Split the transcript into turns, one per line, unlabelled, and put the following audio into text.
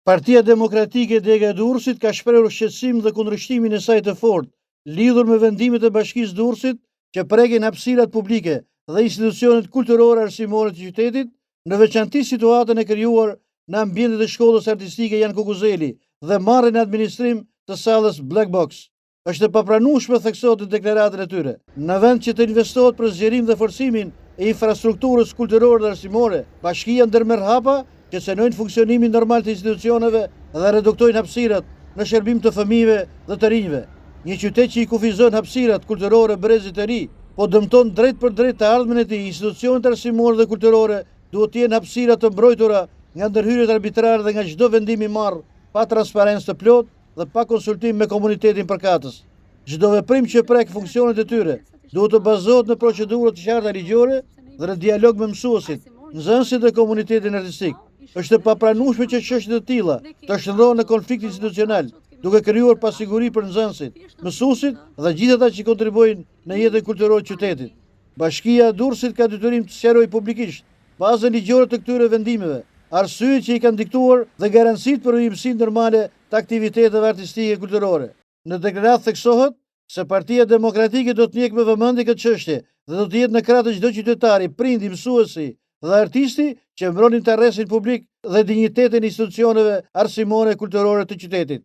Partia Demokratike Dega e Durrësit ka shprehur shqetësim dhe kundërshtimin e saj të fortë lidhur me vendimet e Bashkisë së Durrësit që prekin hapësirat publike dhe institucionet kulturore arsimore të qytetit, në veçanti situatën e krijuar në ambientet e shkollës artistike Jan Kokuzeli dhe marrjen në administrim të sallës Black Box. Është e papranueshme, theksohet në deklaratën e tyre. Në vend që të investohet për zgjerim dhe forcimin e infrastrukturës kulturore dhe arsimore, bashkia ndërmerr hapa që cenojnë funksionimin normal të institucioneve dhe reduktojnë hapësirat në shërbim të fëmijëve dhe të rinjve. Një qytet që i kufizon hapësirat kulturore brezit të ri, po dëmton drejtpërdrejt të ardhmen e tij. Institucionet arsimore dhe kulturore duhet të jenë hapësira të mbrojtura nga ndërhyrjet arbitrare dhe nga çdo vendim i marrë pa transparencë të plotë dhe pa konsultim me komunitetin përkatës. Çdo veprim që prek funksionet e tyre duhet të bazohet në procedura të qarta ligjore dhe në dialog me mësuesit, nxënësit dhe komunitetin artistik. Është e papranueshme që çështje të tilla të shndërrohen në konflikt institucional, duke krijuar pasiguri për nxënësit, mësuesit dhe gjithë ata që kontribuojnë në jetën kulturore të qytetit. Bashkia e Durrësit ka detyrim të sqarojë publikisht bazën ligjore të këtyre vendimeve, arsyet që i kanë diktuar dhe garancitë për vijimësinë normale të aktiviteteve artistike e kulturore. Në deklaratë theksohet se Partia Demokratike do të ndjekë me vëmendje këtë çështje dhe do të jetë në krah të çdo qytetari, prindi, mësuesi dhe artisti që mbron interesin publik dhe dinjitetin e institucioneve arsimore e kulturore të qytetit.